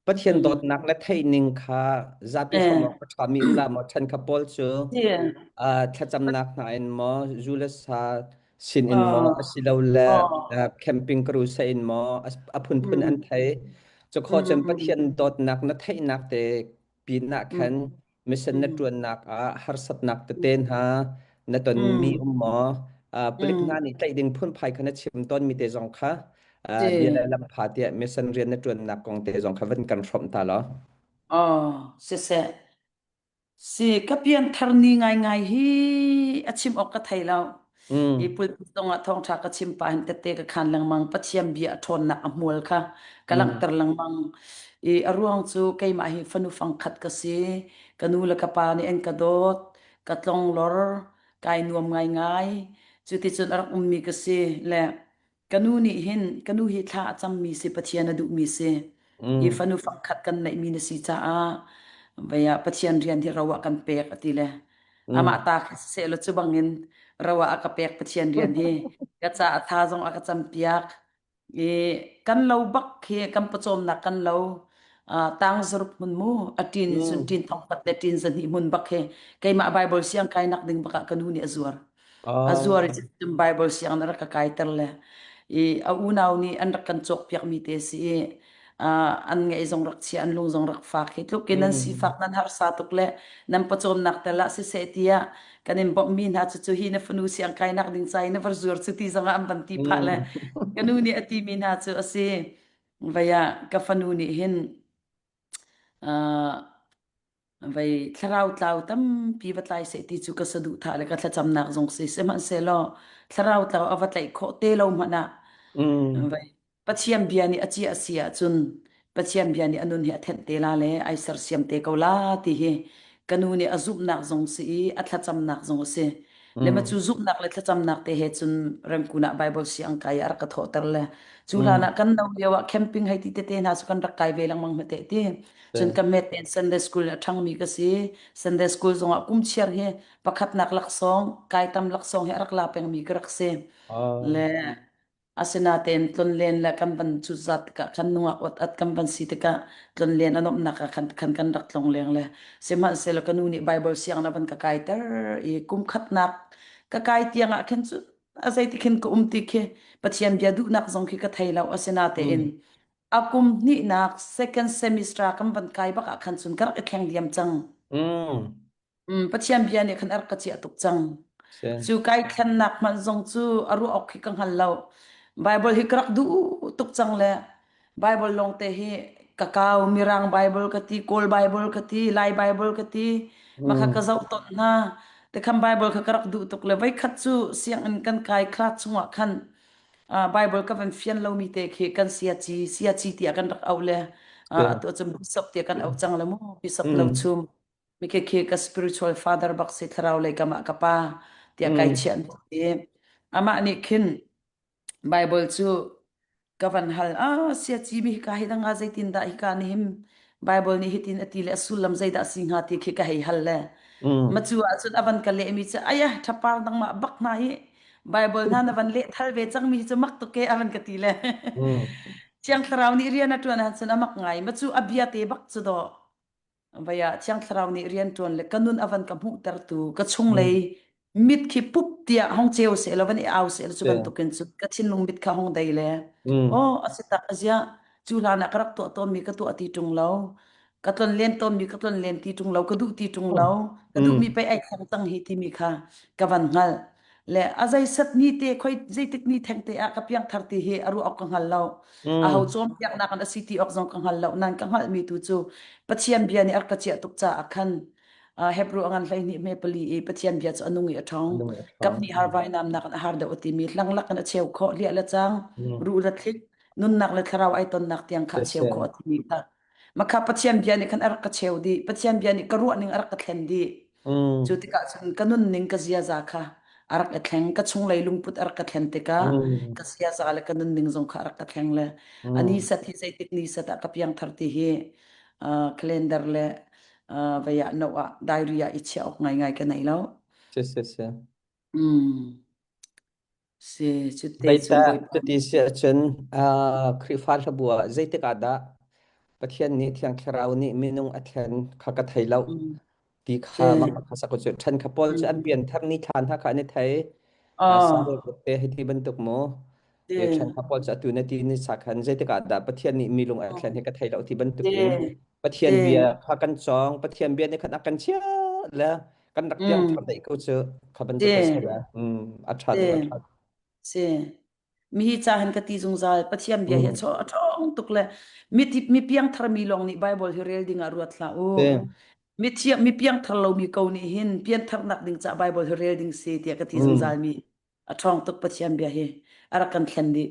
Pathian Mm. dawtnak le theihning kha zapi hrawm Eh, awk a ṭhami um la maw? Ṭhen kha pawl cu yeah. thlacamnak hna in maw, zu le sa sin in maw, Oh, asilole oh. camping crusade in maw, a phunphun an Mm. thei. Mm, Cukhaw cun mm, Pathian dawtnak na theihnak te pinah mm, khan mission na mm, ṭuannak ah harsatnak tete hna na tonmi mm, um maw? Palik hna mm. nih tlaih ding phunphai kha na chim tawnmi te zong kha bia Si. le lam pha tiah mission rian na ṭuannak kong te zong kha van kan hrawmh ta law. Oh, siseh. Si ka pianthar ni ngaingai hi a chim awk ka thei lo. Hi Mm, pulpit zongah thawngṭha ka chim pah hin tette ka khan lengmang. Pathian bia a ṭhawnnak a hmual kha ka mm, langhter lengmang. I a ruang cu keimah hi fanu fangkhat ka si. Ka nu le ka pa nih an ka dawt. Ka tlonglor. Kai nuam ngaingai. Cuticun a rak ummi ka si. Le Ka nu nih hin ka nu hi thla a cammi si Pathian a duhmi si. Hi mm, fanu fangkhat kan neihmi na si caah vei ah Pathian rian hi ro ah kan pek a ti le amah mm. ta kha siseh law cu bangin ro ah a ka pek Pathian rian hi ka ca a tha zong a ka campiak i kan lo bak khi kan pawcawmnak kan lo tang zaruk hmun mu a ṭin in cun Mm. ṭin thongkhat le ṭin zahnih hmun bak khi keimah Bible siang kainak ding bakah ka nu nih a zuar a zuar i Oh. cuticun Bible sianginn a rak ka kaiter le i a unau nih an rak kan cawkpiakmi te si i an ngeih zong rak chia an lung zong rak fak hi tluk in nan Mm. sifak nan harsa tuk le nan pawcawmnak tel ah siseh tiah kan in bawmhmi hna cu cu hi na fanu siang kainak ding ca i na var zuar cu ti zong ah an van ti phah le Mm. ka nu nih a timi hna cu a si vei ah ka fanu nih hin Vei thlarau tlau tampi va tlai seh ti cu ka saduhthah le ka thlacamnak zong si sihmanhsehlaw thlarau tlau a va tlaih khawh te lo hmanh ah Mm. vei Pathian bia nih a ciah a si ahcun Pathian bia nih a nun hi a thenh te la le ai sersiam te ko la ti hi ka nu nih a zumhnak zong si i a thlacamnak zong a si. Le ma Mm. cu zumhnak le thlacamnak te he cun Rengkun ah Bible siang kai a rak ka thawhter le cu hlan Mm. ah kan no lio ah camping hei ti tete hna cu kan rak kai ve lengmang hme te ti. Cun ka met tein Sunday school a ṭhangmi ka si. Sunday school zongah kum chiar hi pakhatnak laksawng, kai tam laksawng hi a rak la pengmi ka rak si. Oh. Le asinain tlonlen le kan van cutzat tikah khan nungak ot at kan van si tikah tlonlen a nuamhnak ah khan khan kan rak tlong leng le sihmanhsehlaw ka nu nih Bible sianginn a van ka kaiter i kum khatnak ka kai tiang ah khin cu a zeiti khin ka um ti khi Pathian bia duhnak zong khi ka thei lo asinatein Mm. a kum hnihnak second semester kan van kai bak ah khan cun ka rak i thleng diam cang. Mm. Pathian bia nih khan a rak ka ciah tuk cang. Si. Cu kai thlennak hmanh zong cu a ruah awk khi ka hngal lo. Bible hi ka rak duh tuk cang le Bible lawng te hi ka kau Mirang Bible ka ti, Kawl Bible ka ti, Lai Bible ka ti, makha ka Mm. zoh ton hna. Te khan Bible kha ka rak duh tuk le voikhat cu sianginn kan kai class chungah khan Bible ka van fian lomi te khi kan siaci siaci tiah kan rak auh le Si. atu ahcun bishop tiah kan auh cang le mu bishop lo Mm. chum mi khi khi ka spiritual father bak si thlarau lei kam ah ka pa tiah kai Mm. chiah ti amah nih khin Bible cu ka van hal ah siaci mi hika hi danga zeitin dah hika ni him Bible nih hitin a ti le a sullam zeidah si hnga ti khi ka hei hal le Mm. ma cu ahcun a van ka leh mi cu ayah thapar dangmah bak hna hi Bible hna na van leh thal ve cang mi cu mak tuk e a van ka ti le Mm. Thiang Thlarau nih rian a ṭuan ahcun a mak ngai ma cu a bia te bak cu dawh Vai ah Thiang Thlarau nih rian ṭuan le ka nun a van ka hmuhtertu ka chunglei Mm. mit khi pup tiah hong ceu seh law van i au seh law cu Si. bantukin cun ka thinlung mit kha hong dei le Mm. aw a si tak aziah cu hlan ah ka rak tuah tawnmi ka tuah ti ṭung lo ka tlon len tawnmi ka tlon len ti ṭung lo ka duh ti ṭung lo ka duhmi Mm. pei ai thleng cang hi timi kha ka van hngalh le a zeisat ni te khoi zeitik ni theng te ah ka piangthar ti hi a ruah awk ka hngal lo aho Mm. cawnpiaknak an a si ti awk zong ka hngal lo nan ka hngalhmi tu cu Pathian bia nih a rak ka ciah tuk caah khan Hebrew a ngan 12 hme pali i Pathian bia cu a nung i a ṭhawng Nung a kap ṭhawng. nih har vainam nak in a har deuh a timi langlak in a cheu khawh hliah le cang Mm. ruh le thlik nunnak le thlarau ai tonnak tiang kha a Si. cheu Si. khawh a timi kha Makha Pathian bia nih khan a rak ka cheu dih. Pathian bia nih ka ruahning a rak ka thlen dih. Mm. Cu tikah cun ka nunning ka ziaza kha a rak i thleng. Ka chunglei lungput a rak ka thlen tikah Mm. ka ziaza le ka nunning zong kha a rak ka thleng le a ni Mm. sat hi zeitik ni sat ah ka piangthar ti hi calendar le vei ah no ah diary ah i chiah awk ngaingai ka nei lo. Si. Si. Si. Mm. Si cu te cun Zeitah Bawipa cuti si ahcun Khrihfa hlabu ah zeitik ah dah Pathian nih Thiang Thlarau nih minung a thlen kha ka thei lo Mm. ti Si. kha mak kha sak cu ṭhen kha pawl cu an Mm. pian thar ni thlan hna kha an i thei Oh. sare te hei ti bantuk mu Si. e ṭhen kha pawl cu atu na ti ni sa khan zeitik ah dah Pathian nih mi lung a thlen hi ka thei lo ti bantuk Si. in Pathian Si. bia kha kan cawng Pathian bia nih khan a kan chia le kan rak piang thar Mm. dei ko cu kha bantuk kha Si. si le a ṭha Si. tuk a ṭha Si. Mi hi ca hin ka ti zungzal Pathian bia hi a mm chaw a ṭhawng tuk le mi mi piangthar mi lawng nih Bible hi rel ding ah ruat hlah u. si Mi thiam mi piangthar lomi ko nih hin piantharnak ding ca Bible hi rel ding si tiah ka ti mm zungzal mi a ṭhawng tuk Pathian bia hi a rak kan thlen dih.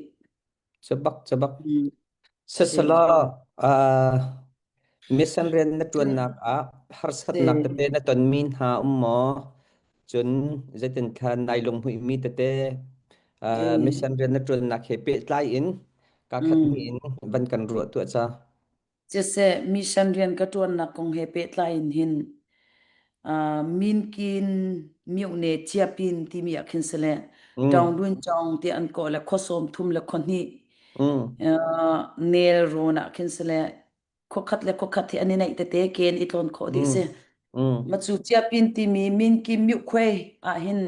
Cabak cabak Mm. Si. sasala uh, mission rian na ṭuannak ah harsatnak Si. tete na tonmi hna um maw? Cun zeitin kha nai lunghmuihmi tete Si. mission rian na ṭuannak he pehtlai in ka khat hnih Mm. in van kan ruah tuah ca. Siseh, mission rian ka ṭuannak kong he pehtlai in hin Minkin myone Chiapin timi ah khin sile Mm, Ṭawnglun Cawng ti an kawh le khua 30 le khua hnih mm, nel rawn ah khin sile khuakhat le khuakhat hi an i naih tete ken i tlawn khawh dih si. mm, mm, Macu Chiapin timi Minkin Myuhkhuai ah hin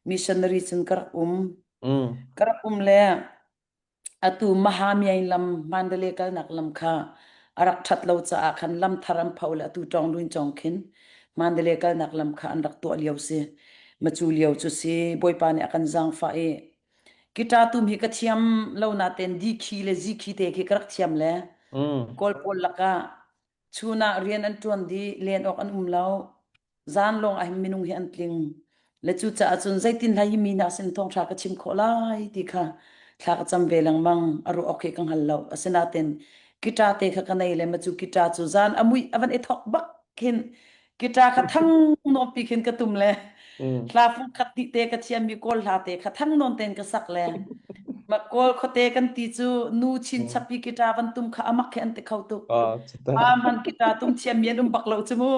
missionary cun ka rak um. mm, Ka rak um le Atu Mahamiai lam Mandalay kalnak lam kha a rak ṭhat lo caah khan lam thar an pho le atu Ṭawnglun cawng khin Mandalay kalnak lam kha an rak tuah lio si. Macu lio cu si Bawipa nih a kan zaangfah i guitar tum hi ka thiam lo natein di khi le zi khi te khi ka rak thiam le mm, Kawl pawl lakah chun ah rian an ṭuan dih len awk an um lo. Zan lawng ah hin minung hi an tling. Le cucaah cun zeitin hlei hi mi hna sin thawngṭha ka chim khawh lai ti kha thla ka cam ve lengmang. A ruah awk hi ka hngal lo. Asinain guitar te kha ka nei le ma cu guitar cu zan a muih a van i thawk bak khin guitar kha thang nawn pi khin ka tum le mm, hla fung khat hnih te ka thiammi kawl hla te kha thang nawn tein ka sak le ma kawl khuate kan ti cu nu chin mm. chap hi guitar van tum kha amak khi an ti kho tuk. Ah, cita. Pa man guitar tum thiammi an um bak lo cu mu.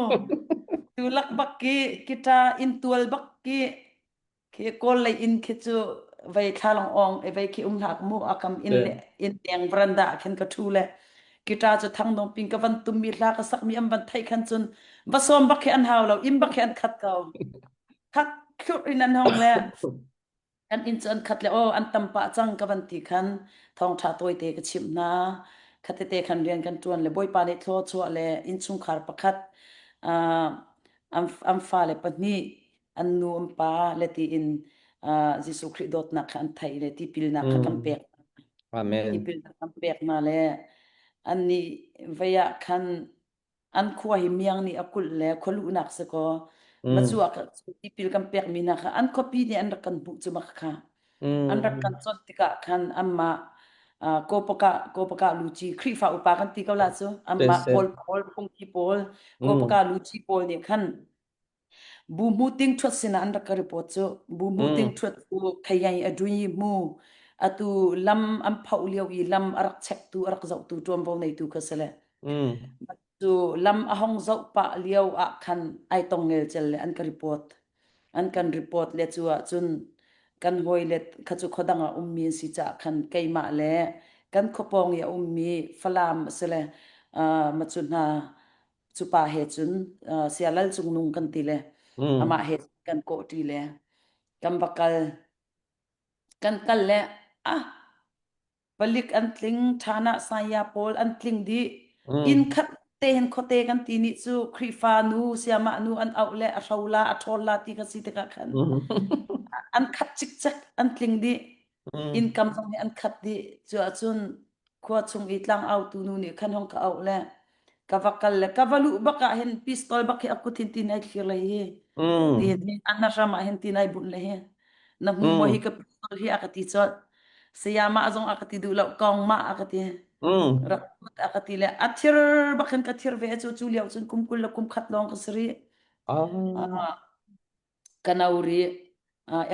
Tu lak bak ki guitar in tual bak ki khi kawl lei in khi cu vei thlalong ong e vei khi um hlak mu akam in le in leng veranda ah khin ka thu le guitar cu thang dong ping ka van tum mi hla ka sak mi am van thei khan cun va som bak khi an hau lo im bak khi an khat ko khat thlur in an hong le Kan inn cu an khat le aw an tam pah cang ka van ti khan thawngṭha tawite ka chimh hna. Khatete khan rian kan ṭuan le Bawipa nih thlaw chuah le innchungkhar pakhat uh, an, an fale pahnih an nu an pa le tiin uh, Jesuh Khrih dawtnak kha an theih le tipilnak kha kan Mm. pek Amen. tipilnak kan pek hna le annih vei ah khan An khua hi miang nih a kulh le khualuhnak si kaw Mm. macu ah tipil kan pekmi hna kha an khuapi nih an rak kan hmuh cu mak kha. An rak kan Mm. chawnh tikah khan anmah Kawpaka Kawpaka luci Khrihfa upa kan ti ko la cu anmah Yes, Kawl pawl phungki pawl Mm. Kawpaka luci pawl nih khan Bu mu ting ṭhuat sinah an rak ka report cu. Bu mu ting Mm. ṭhuat cu khayai a dui mu atu lam an phoh lio i lam a rak chektu a rak zohtu ṭuanvo neitu kha si le Mm. cu lam a hong zoh pah lio ah khan ai tong ngelcel le an ka report an kan report le cu ah cun kan hawi le kha cu khuadang ah ummi an si caah khan keimah le kan khuapawng i a ummi Falam a si le uh, macu hna cu pa he cun uh, Sia Lal Cung Nung kan ti le Mm. amah he kan kawhṭi le kan va kal kan kal le ah palik an tling ṭhana saya pawl an tling dih inn Mm. khat te hin khuate kan ti ni cu Khrihfa nu siamah nu an auh le a hro la a ṭhawl la ti kha si tikah khan Mm. an khat cikcek an tling dih Mm. Innkam zong nih an khat dih. Cu ahcun khua chung i tlangautu nu nih khan hong ka auh le ka va kal le ka va luh bak ah hin pistol bak hi a kut hin tin ai thlir le hi ti Mm. hin an hram ah hin tin ai bunh le hi na hmu maw hi Mm. ka pistol hi a ka ti colh sayama zong a ka ti duh lo kong ma a ka ti Mm. rak put a ka ti le a thir bak hin ka thir ve cu cu lio cun kum 20 le kum khat lawng ka si rih Ah. Ah, ka no rih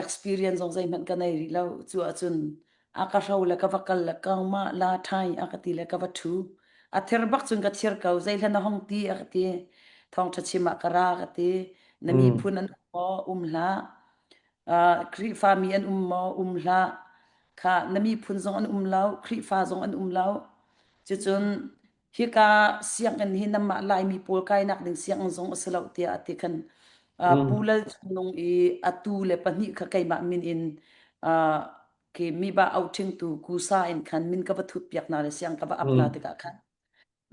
experience zong zeihmanh ka nei rih lo cu ahcun a ka hro le ka va kal le ka ma la ṭhai a ka ti le ka va ṭhu a thir bak cun ka thir ko zeihlan a hong ti a ka ti thawngṭha chim ah ka ra ka ti na Mm. miphun an um maw um hlah Khrihfa mi an um maw um hlah kha na miphun zong an um lo Khrihfa zong an um lo cucun. Hika sianginn hi nanmah Laimi pawl kainak ding sianginn zong a si lo tiah a ti khan Pu Mm. Lal Cung Nung i atu le pahnih kha keimah min in khi mi ba au ṭhingtu kusa in khan min ka va thut piak hna le siang ka va ap hna Mm. tikah khan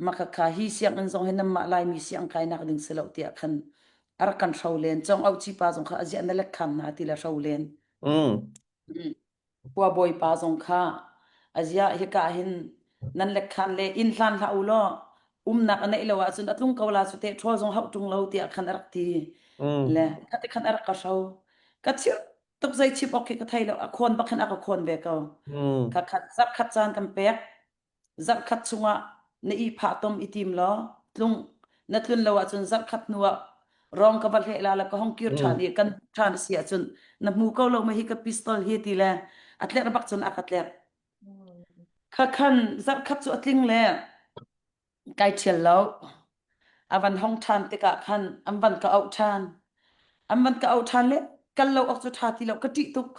maka kha hi sianginn zong hi nanmah Laimi siang kainak ding si lo tiah khan a rak kan hro len cong au chi pa zong kha aziah na lek kham hna ti le hro len. Mm. Khua bawipa zong kha aziah hika hin nan lekkhan le inn hlan hlah u law umnak a neih lo ahcun a tlung ko la cu teh ṭhawl zong hauh ṭung lo tiah khan a rak ti le Mm. khati khan a rak ka hro ka chir tuk zei chim awk khi ka thei lo a khawn bak khan a ka khawn ve ko Mm. kha khat zarh khat caan kan pek Zarhkhat chungah na ihphah tom i tim law tlung na tlun lo ahcun zarhkhat hnu ah rong ka va hleh la la ka hong kir ṭhan Mm. i kan ṭhan a si ahcun na hmu ko lo ma hi ka pistol hi ti le a tlerh bak cun a ka tlerh. Kha khan zarhkhat cu a tling le kai ṭhial lo. A van hong ṭhan tikah khan an van ka auh ṭhan. An van ka auh ṭhan le kal lo awk cu ṭha ti lo ka ṭih tuk.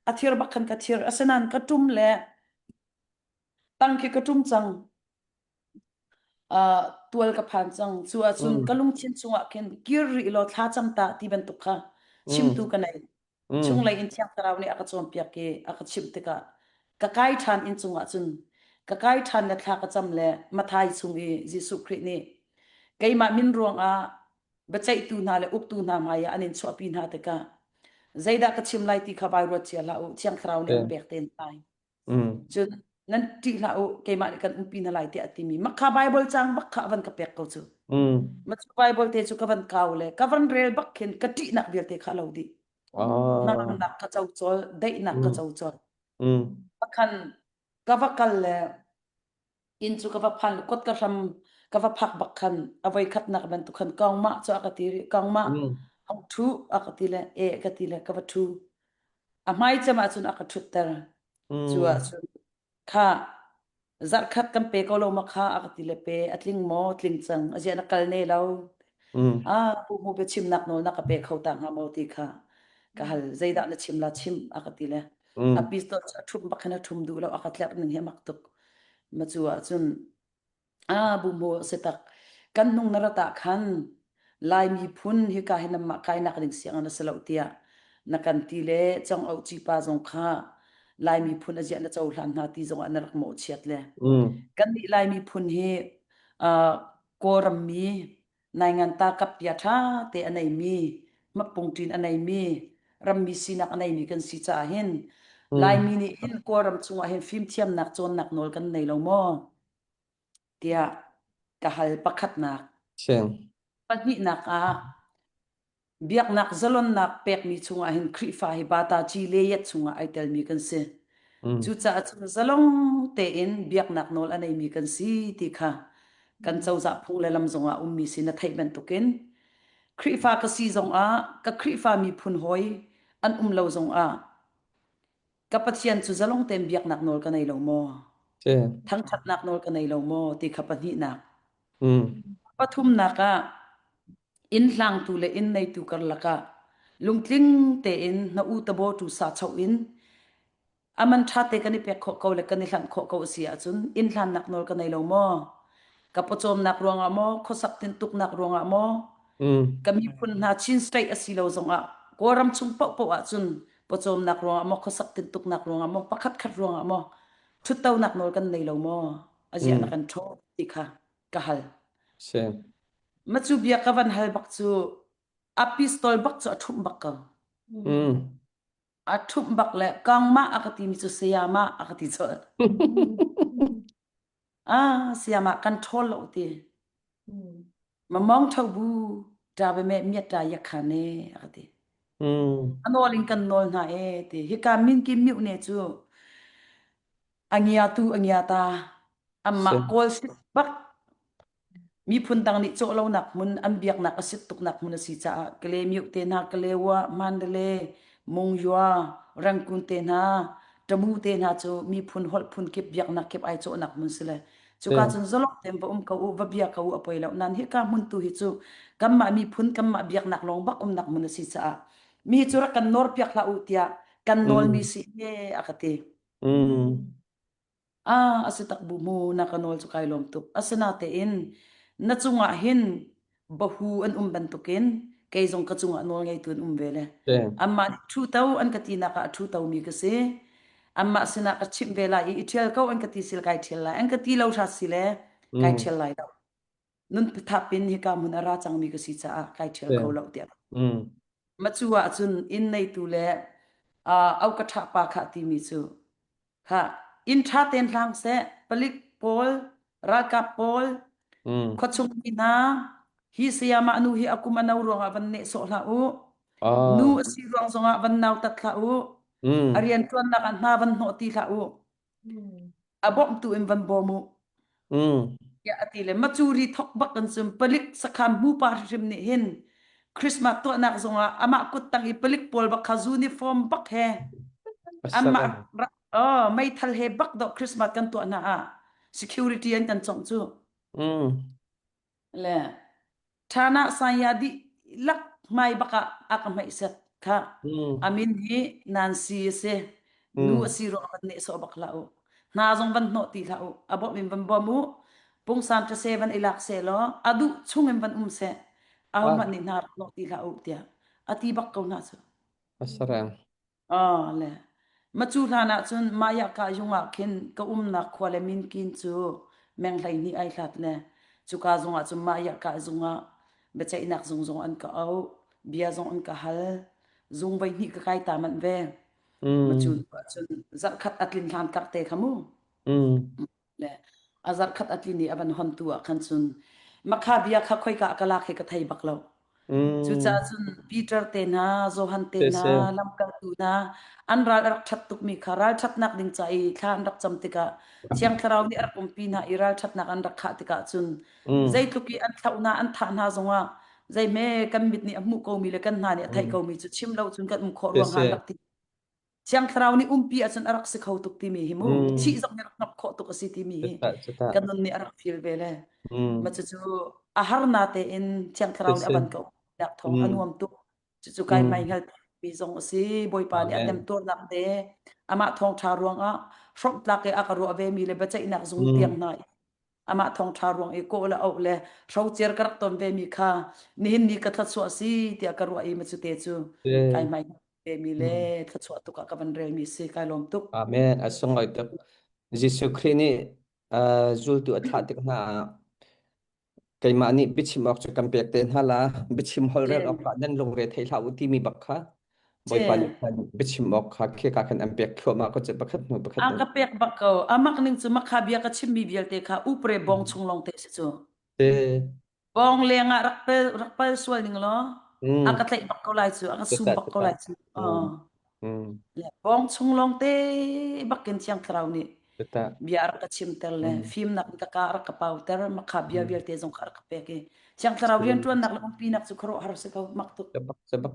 A thir bak khan ka thir. Asinain ka ṭum le Tang khi ka ṭum cang. Uh, tual ka phan cang. Cu ahcun Mm. ka lungthin chungah khin kir rih law thla cam ta ti bantuk kha chimtu Mm. ka nei. Mm. Chunglei in Thiang Thlarau nih a ka cawnpiak i a ka chimh tikah ka kai ṭhan inn cungah cun ka kai ṭhan le thla ka cam le Mathai chung i Jesuh Khrih nih keimah min ruangah biaceihtu hna le uktu hna hmaiah an in chuahpi hna tikah zeidah ka chim lai ti kha vai ruat cia hlah u Thiang Thlarau nih an Yeah. pek te lai. Mm. Cun nan ṭih hlah u, keimah nih kan umpi hna lai tiah a timi mak kha Bible caang bak kha a van ka pek ko cu. Mm. Ma cu Bible te cu ka van kau le ka van rel bak khin ka ṭihnak vialte kha a lo dih. Ah. Hnangamnak ka co cawl, daihnak ka Mm. co cawl. Mm. Pakhan ka va kal le inn cu ka va phan kot ka hram ka va phak bak khan a voi khatnak bantuk khan kongmah cu a ka ti rih kongmah Mm. hong ṭhu a ka ti le e ka ti le ka va ṭhu a hmai cem ahcun a ka ṭhutter cu Mm. ahcun kha zarhkhat kan pe ko lo ma kha a ka ti le pe a tling maw tling cang a zia na kal ne lo Mm. ah pu mu biachimnak nawl na ka pe kho ta hnga maw ti kha ka hal zeidah na chim la chim a ka ti le a Mm. pistol cu a ṭhum bak khan a ṭhum duh lo a ka tlerh ning hi a mak tuk ma cu ahcun ah bu mu si tak kan hnung na rat ah khan Lai miphun hika hi nanmah kainak ding siang na si lo tiah na kan ti le cong au chi pa zong kha Lai miphun a ziah na cohlan hna ti zong ah na rak mawhchiat le Mm. kan nih Lai miphun hi uh, Kawlram mi nainganta kappia ṭha te a neimi hmapungṭin a neimi rammi sinak a neimi kan si caah hin Mm. Laimi nih hin Kawlram chungah hin fimthiamnak cawnnak nawl kan nei lo maw tiah ka hal pakhatnak. Siang. Pahnihnak ah Biaknak zalonnak pekmi chungah hin Khrihfa hi bata ci le yat chungah ai telmi kan si. Mm. Cucaah cun zalong tein biaknak nawl a neimi kan si ti kha kan cozah phung le lam zongah ummi si na theih bantukin Khrihfa ka si zongah ka Khrihfa miphun hawi an um lo zongah ka Pathian cu zalong tein biaknak nawl ka nei lo maw? Siang. Thangṭhatnak nawl ka nei lo maw ti kha pahnihnak. Mm. Pathumnak ah Inn hlangtu le inn neitu karlak ah lungtling tein na u tabaw tu sa cho in a man ṭha te kan i pek khawh ko le kan i hlanh khawh ko a si ahcun inn hlannak nawl ka nei lo maw? Ka pawcawmnak ruangah maw, khuasak tintuknak ruangah maw, Mm. ka miphun hna Chin state a si lo zongah Kawlram chung paohpaoh ahcun pawcawmnak ruangah maw, khuasak tintuknak ruangah maw, pakhat khat ruangah maw, ṭhuttonak nawl kan nei lo maw? A ziah na Mm. kan ṭhaw ti kha ka hal. Siang. Ma cu bia ka van hal bak cu a pistol bak cu a ṭhumh bak ko. Mm. A ṭhumh bak le kangmah a ka timi cu sayama a ka ti colh. Ah, sayama kan ṭhawl lo ti. Mamong tho bu ta be me miat ta yak kha ne a ka ti. Mm. A nawl in kan nawl hna e ti. Hika min kim miu ne cu a ngia tu a ngia ta. Amah Siang. kawl sit bak Miphun dang nih cawh lonak hmun, an biaknak a sit tuknak hmun a si caah Kalaymyo te hna, Kalewa, Mandalay, Monywa, Rangoon te hna, Tamu te hna cu miphun holh phun kip biaknak kip ai cawhnak hmun si le cuka Siang. cun zalong tein va um ko u, va bia ko u a poi lo. Nan hika hmun tu hi cu kanmah miphun, kanmah biaknak lawng bak umnak hmun a si caah mi cu rak kan nawr piak hlah u tiah kan nawlmi Mm. si he a ka ti. Mm. Ah, a si tak bu mu na ka nawl cu kai lawm tuk. Asinatein na cungah hin bahu an um bantukin kei zong ka cungah nawl ngeitu an um ve le. Si. Amah nih ṭhu to an ka tinak ah a ṭhu tomi ka si. Amah sinah ka chimh ve lai i i ṭhial ko an ka ti sil kai ṭhial lai. An ka ti lo hrat si le kai Mm. ṭhial lai lo. Nun thap in hika hmun a ra cangmi ka si caah kai ṭhial Si. kho lo tiah. Mm. Macu ah cun inn neitu le uh, au ka ṭha pa kha timi cu kha inn ṭha tein hlang seh palik pawl ralkap pawl Mm. khuachung mi hna hi sayamah nu hi a kum a no ruangah van nehsawh hlah u nu Ah. a si ruang zongah van nautat hlah u a Mm. rian ṭuannak ah hna van hnawh ti hlah u a bawmhtu in van bawm u Mm. tiah a ti le macuri thok bak kan cun palik sakhan hmupa hrim nih hin Christmas tuahnak zongah amah kut tang i palik pawl bak kha uniform bak he amah Assalam. oh meithal he bak do Christmas kan tuah hna ah security an kan congh cu Mm. Le Ṭhana saya dihlak hmai bak ah a ka hmeihset kha. Mm. A min hi Nancy a si. Nu a Mm. si ruang van nehsawh bak hlah u. Hna zong van hnawh ti hlah u. A bawmh in van bawm u. Pungsan ṭase van i lak seh law a duh chung in van um seh. Ah, Ahohmanh nih hna rak hnawh ti hlah u tiah a ti bak ko hna cu. asarang. Ah le macu hlan ah cun maya ka yung ah khin ka umnak khua le minkin cu meng 12 ai hlat le cuka zung ah cun maya ka zung ah biaceihnak zung zong an ka auh bia zong an ka hal zung voi hnih ka kai ta manh ve macu Mm. ah cun zarhkhat a tlin hlan kak te kha mu Mm. le a zarhkhat a tlin i a van hon tu ah khan cun makha bia kha khoika ka lak hi ka thei bak lo Cucaah Mm. cun Peter te hna, Johan te Si hna, si. lamkaltu hna, an ral a rak ṭhat tukmi kha ralṭhatnak ding ca i thla an rak cam tikah Thiang Thlarau nih a rak umpi hna i ralṭhatnak an rak khah tikah cun Mm. zeitluk i an thlauh hna, an thah hna zongah zeihme kan mit nih a hmuh komi le kan hna nih a theih Mm. komi cu chim lo cun kan um khawh Si ruang si. an rak ti. Thiang Thlarau nih umpi ahcun a rak si kho tuk timi hi mu Mm. thih zong nih rak hnap khawh tuk a si timi hi Cuta cuta. kan nun nih a rak feel ve le Mm. ma cucu a har na tein Thiang Si Thlarau nih a si. van ka dak thawng a Mm. nuam tuk cucu kai Mm. mai hngal mi zong a si Bawipa nih a Amen. temtuarnak te amah thawngṭha ruangah hrawmhtlak i a ka ruah ve mi le biaceihnak zung Mm. tiang hna amah thawngṭha ruang i kawh le auh le hrocer ka rak ton ve mi kha nihin ni ka thluachuah si tiah ka ruah i ma cu te cu Si. kai hmai ve mi le Mm. thluachuah tuk ah ka van rel mi si kai lawm tuk Amen. A sunglawi tuk. Jesuh Khrih nih uh, zultu a thlah tik hna ah keimah nih biachim awk cu kan pek te hna la biachim holhrel awk ah nan lungre thei hlah u timi bak kha Ce Bawipa nih khan biachim awk kha khika khan an pek thluahmah ko cu pakhat hnu pakhat a in. ka pek bak ko amak ning cu makha bia ka chimmi vialte kha upre bong chung long te si cu Te bong leng ah rak pel rak pal sual ning law a mm ka tlaih bak ko lai cu a ka sum cuta bak ko cuta lai cu mm mm Le bong chung lawng te bakin Thiang Thlarau nih cuta bia a rak ka chimter le mm fimnak in ka ka rak ka pauter makha bia mm vialte zong kha rak ka pek i Thiang Thlarau rianṭuannak le umpinak cu khuaruahhar si ko mak tuk. Cabak cabak.